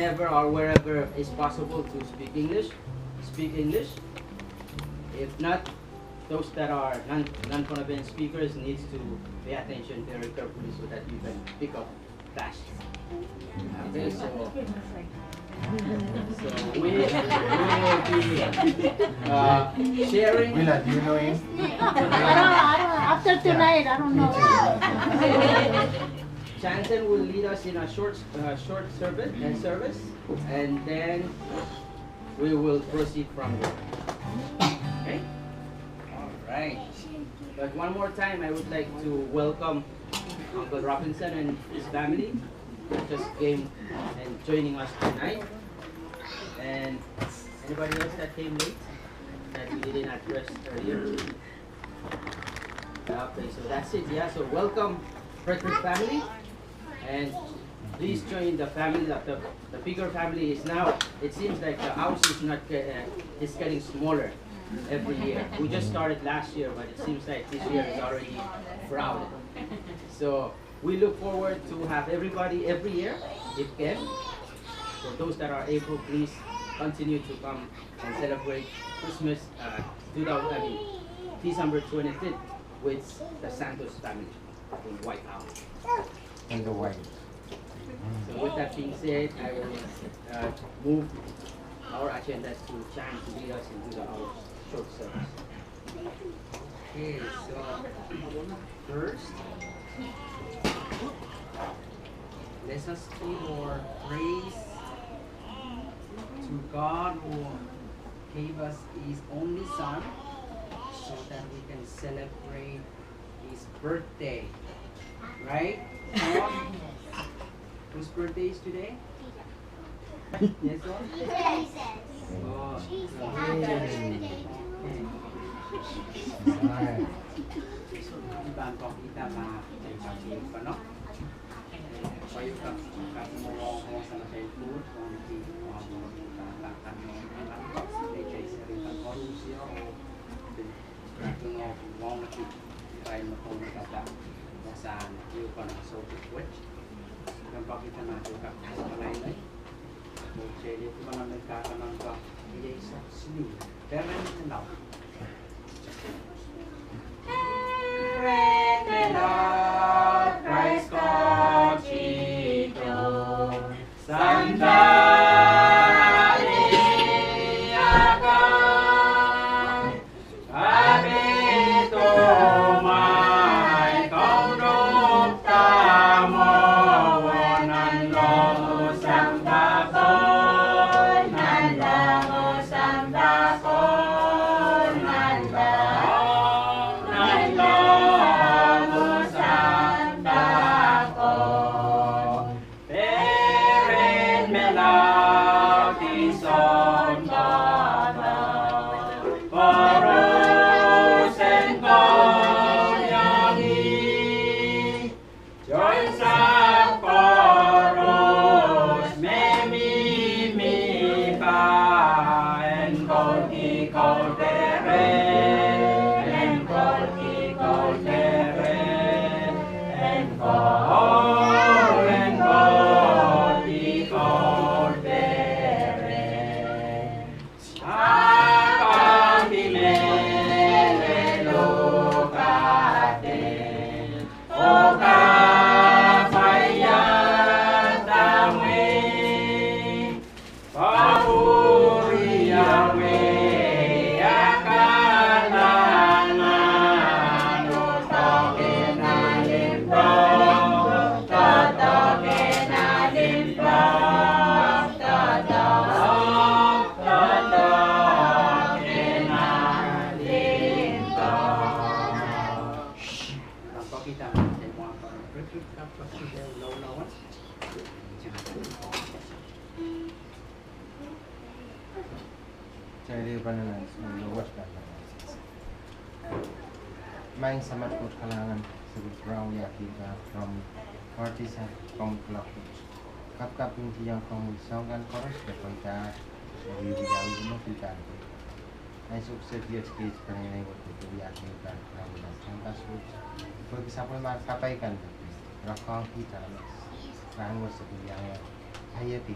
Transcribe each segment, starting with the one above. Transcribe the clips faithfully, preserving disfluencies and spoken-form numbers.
Wherever or wherever it's possible to speak English, speak English. If not, those that are non, non-Pohnpeian speakers needs to pay attention very carefully so that you can pick up fast. Okay, so, so we, we will be, uh, sharing. Willa, do you know him? I don't, I don't, after tonight, I don't know. Chanson will lead us in a short, uh, short service, uh, service, and then we will proceed from there. Okay? All right. But one more time, I would like to welcome Uncle Robinson and his family that just came and joining us tonight. And anybody else that came late that we didn't address earlier? Okay, so that's it. Yeah, so welcome, Frederick family. And please join the family, the, the, the bigger family is now, it seems like the house is not, uh, is getting smaller every year. We just started last year, but it seems like this year is already crowded. So we look forward to have everybody every year, if can. For those that are able, please continue to come and celebrate Christmas, uh, two thousand, I mean, December twenty-fifth with the Santos family in White House. In the White. So with that being said, I will, uh, move our agenda to Chan to lead us into the, our short service. Okay, so first, let us give our praise to God who gave us His only Son so that we can celebrate His birthday. Right? Whose birthday is today? Yes, sir? Oh, okay. Pahn pokihda ma, pahn pokihda ma. Maing Samat Koht kalahngan, se pil rahn wiahki pahn komwi, partisa komwi kuloak wet. Kapakap ong kihong komwi soahng kan koaros, de pweida, de wiewia, wiewia me pil pahn pweida. Ansou kiset iet kiht peneinei wet pil wiahki pahn rahn wiahki campus wet. Pwehki sapwellimomwi kapai kan pil rohng kihda, rahn wet se pil iang aieki.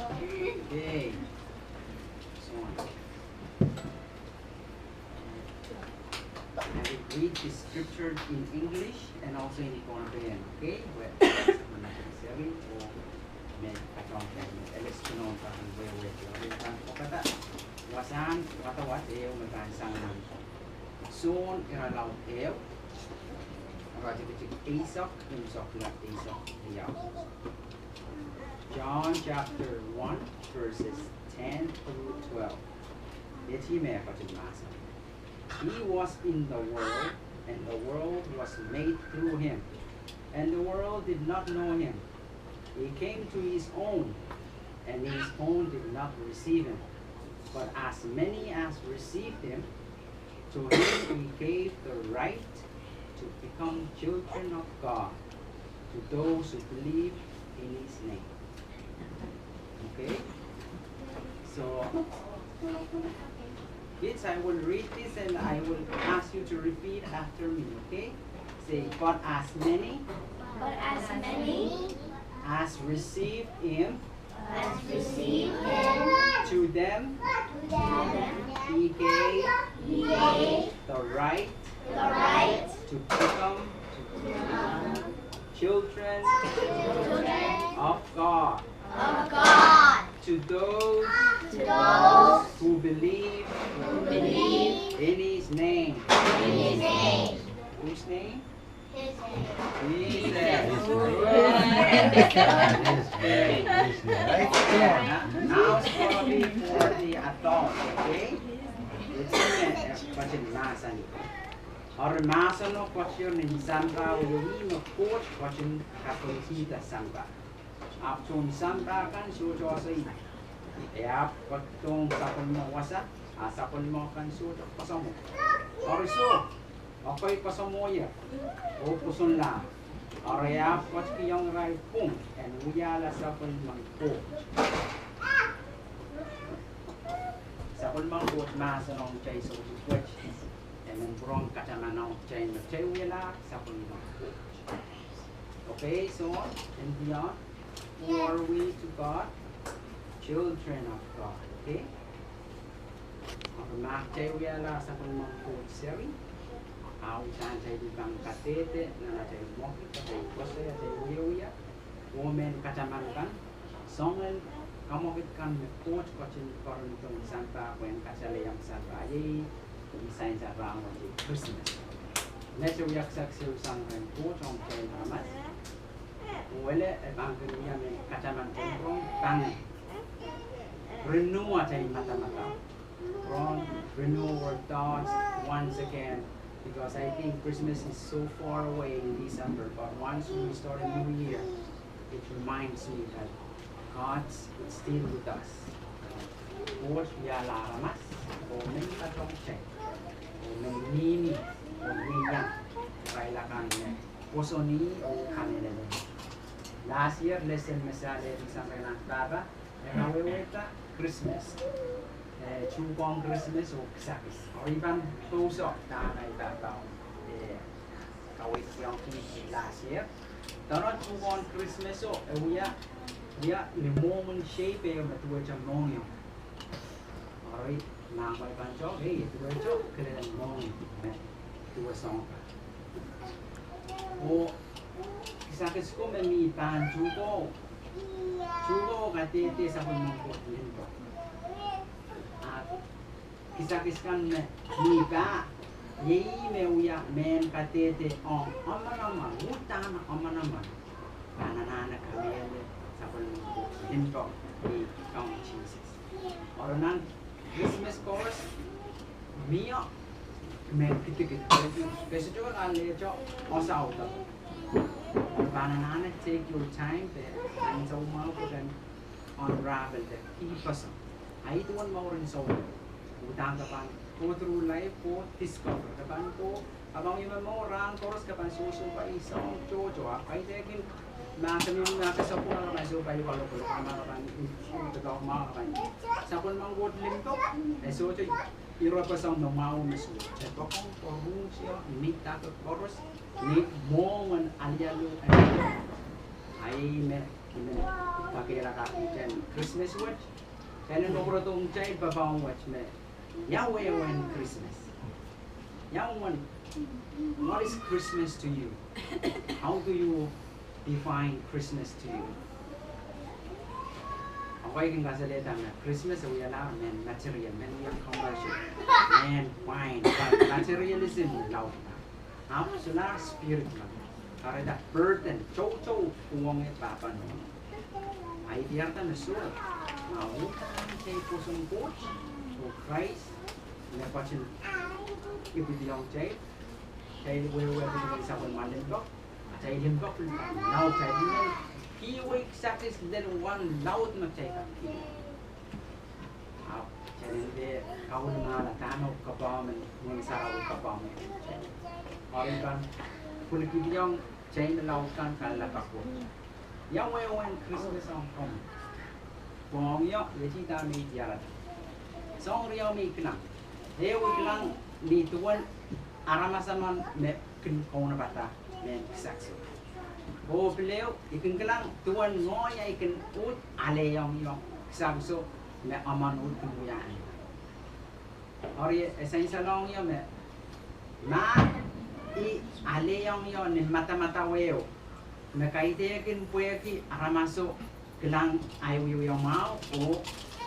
Okay. So, I will read the scripture in English and also in Pohnpeian, okay? Where Pastor Manatang Seri or me patong kan, Alex Kunon kan, where, where, where, where, where, wasahn wadawad ehu me pahn sang nan Sohn irelaud ehu, iretikitik eisek, unsek ila eisek riau. John chapter one, verses ten through twelve. Iei me e ketin mahsanih. He was in the world, and the world was made through him, and the world did not know him. He came to his own, and his own did not receive him. But as many as received him, to him he gave the right to become children of God, to those who believe in his name. Okay? So, kids, I will read this and I will ask you to repeat after me, okay? Say, but as many But as many as received him, as received him, to them to them he gave he gave the right the right to become to become children children of God. Of God. To those to those who believe who believe in his name. In his name. Whose name? His name. Jesus. Good. Now, now it's gonna be for the adults, okay? It's okay. Ketin mahsanih. Eri mahseno ketin ni sampah, wehwehki me Koht ketin kapingkihda sampah. Ahpw tohn sampah kan sohte ese ih. E ahpw ketikihdohng sapwellime wasa, a sapwellime kan sohte kasamwo. Eri soh, ekei kasamwo ie, oh pwosonla. Eri e ahpw ketikihong irail pwung en wiahla sapwellimen Koht. Sapwellimen Koht mahsen ong kitail soutik wet, e men pwurehng katamanong kitail me kitail wiahla sapwellimen Koht. Okay, so, and beyond, who are we to God? Children of God, okay? Eri ma kitail wiahla sapwellimen Koht seri, a uhdahn kitail pahn kadehde nan atail mwekid, atail koasoi, atail wiewia, oh mehn kataman kan, soangen kamwekid kan me Koht ketin pwarodo nan sampah pwehn katalehiong sampah iei, ni sain sampah wet iei Krismas. Met e wia kisakis ehu sang rehn Koht ong kitail aramas. Oh ele e pahn kin wia mehn kataman pwurong pahn renew atail madamadau. Pwurong renew our thoughts once again, because I think Christmas is so far away in December, but once we start a new year, it reminds me that God is still with us. Koht wiahla aramas, oh men patehng kitail, oh men mihmi, oh men iang, irail akan me pwoson ih oh kamehlele. Last year, lesson me se alehdi sang rehn pahpa, e kawehwehda Krismas. Eh, tuhkehn Krismas oh kisakis. Eri I pahn pousehla dahme pahpa, eh, Awekiong kihdi last year. Dahme tuhkehn Krismas o, e wia, wia ni mwomwen shape ehu me duwehte mohngiong. Eri, ma kitail pahn tok, eh, e duwehte kilelen mohngiong me duwe soang kan. Oh kisakis ko me mi pahn tuhkeo, tuhkeo kadehde sapwellimen Koht limpoak. Ah kisakis kan me mi pahn, iei me wia mehn kadehde ong emenemen, uhdahn emenemen pahn anahne kamehlele sapwellimen Koht limpoak, ni Kaun Sises. Eri nan Krismas koaros, mie me kidikid, ke sohte alehte osaudok. Pahn anahne take your time, pwe ansou mwahu ke pahn unravel de kihpeseng. Ahi duwen mouren souleng. Uhdahn ke pahn go through life ko discover. Ke pahn go, ke pahn ih me mour rahn koaros ke pahn sohsohpai soahng tohto. Ahpw kaidehkin ma ke mihmi, ma ke sapwung, ke pahn sohpai kolokol, ma ke pahn ih, ke pahn, ma ke pahn. Sapwellimen Koht limpoak, e sohte irepeseng me mwahu me sohte. E poakohng koaros, oh mi dake koaros, ni mwomwen alialu en. Ahi me I men kakehlaka iten Krismas wet, e men pwurodohng kitail papah wet me, ia wehwehn Krismas? Ia wehwehn, what is Krismas to you? How do you define Krismas to you? Ahpw I kin kasalehda me Krismas e wialahr mehn material, mehn wia commercial, mehn pwain, materialism laud. Ahpw solahr spirit men, kahrehda burden, toutou, pwuhng en pahpa nohno. Ahi diarada me soh, ma uhdahn kitail pwoson Koht, oh Krais, me pahn ipwidiong kitail, kitail wehwehki sapwellimen limpoak, atail limpoak pil pahn laud, kitail pil kihwei kisakis lel wan laud me kitail kak kihwei. Ahpw kitail en dehr kaulimala dahme kapahn men, Ngehn Sarawi kapahn men. Eri I pahn pwilikidiong kitail me laud kan kalelapak wet. Ia wehwehn Krismas ong komwi? Pwong io, iei dahme I diarada. Soahng riau me I kilang. Ehu, I kilang ni duwen aramas emen me kin kaunopada mehn kisakis. Oh pil ehu, I kin kilang duwen ngehi ahi kin uhd alehiong io kisakis me emen uhd kin wiahiong. Eri e sansalohng io me, ma I alehiong io ni madamadau ehu, me kaidehkin pwehki aramaso kilang ahi wiewia mwahu, oh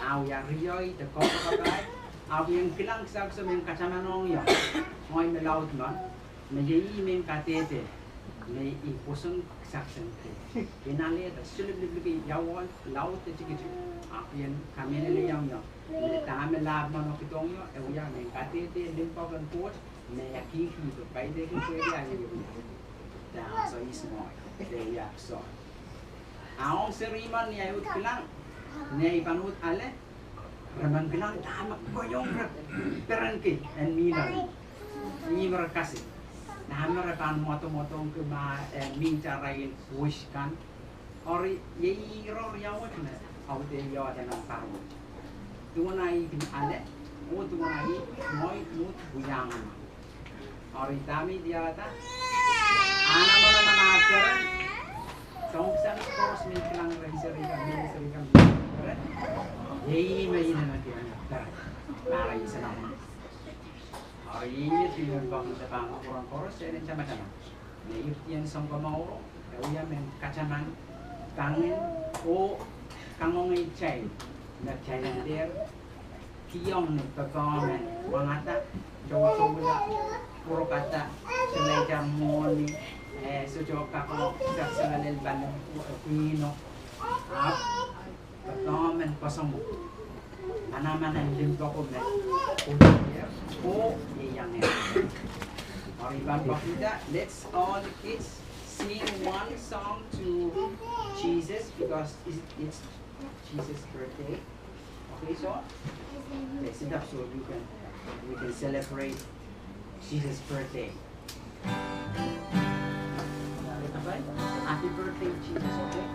ahi wia riei de koapwoaroapwoar, ahpw I en kilang kisakis me kin katamanohng io, ngehi me laud men, me iei I men kadehde me I pwoson kisakis en Koht. I en alehda, sohte lipilipil, ia wehwehn laud de tikitik, ahpw I en kamehlelehiong io me dahme lahp men kidohng io, e wia mehn kadehde limpoak en Koht, me I kihkihdo, kaidehkin pwehki ahi wiewia. Dahme soh, ihs ngehi, de I ahpw soh. A ong seri men ni ahi uhd kilang, ni ahi pahn uhd ale, re men kilang dahme kohieng re perenki en mih loale. Ihme re kasik. Dahme re pahn mwotomwotomwki ma, eh, mihmi arail wish kan. Eri iei ire riau wet me audehla nan pahr wet. Duwen ahi kin ale, oh duwen ahi, ngehi uhd wiahiong. Eri dahme I diarada, a manaman ah peren, soahng kisakis koaros me I kilang rehn seri kan, mehn seri kan, peren, iei me I nennenki peren. Peren, I sehse nan. Eri iei me I men pahn, pahn kupwuren koaros, e nin tamataman. Me ipwidien Sounkomouro, e wia mehn kataman, pangin, oh kangoangehkitail, me kitail en dehr kihong ni papah men, mwangada, toutoula, pwurokada, solahr mwohni, eh, sohte kak, solahr lel pali, eh, pwihno, ahpw papah men koasoandi. Manaman en limpoako me, oh, oh, iei iang. Eri I pahn pwekida, let's all the kids sing one song to Jesus because it's, it's Jesus' birthday. Okay, so, okay, sit up so you can, we can celebrate Jesus' birthday. Happy birthday, Jesus, okay?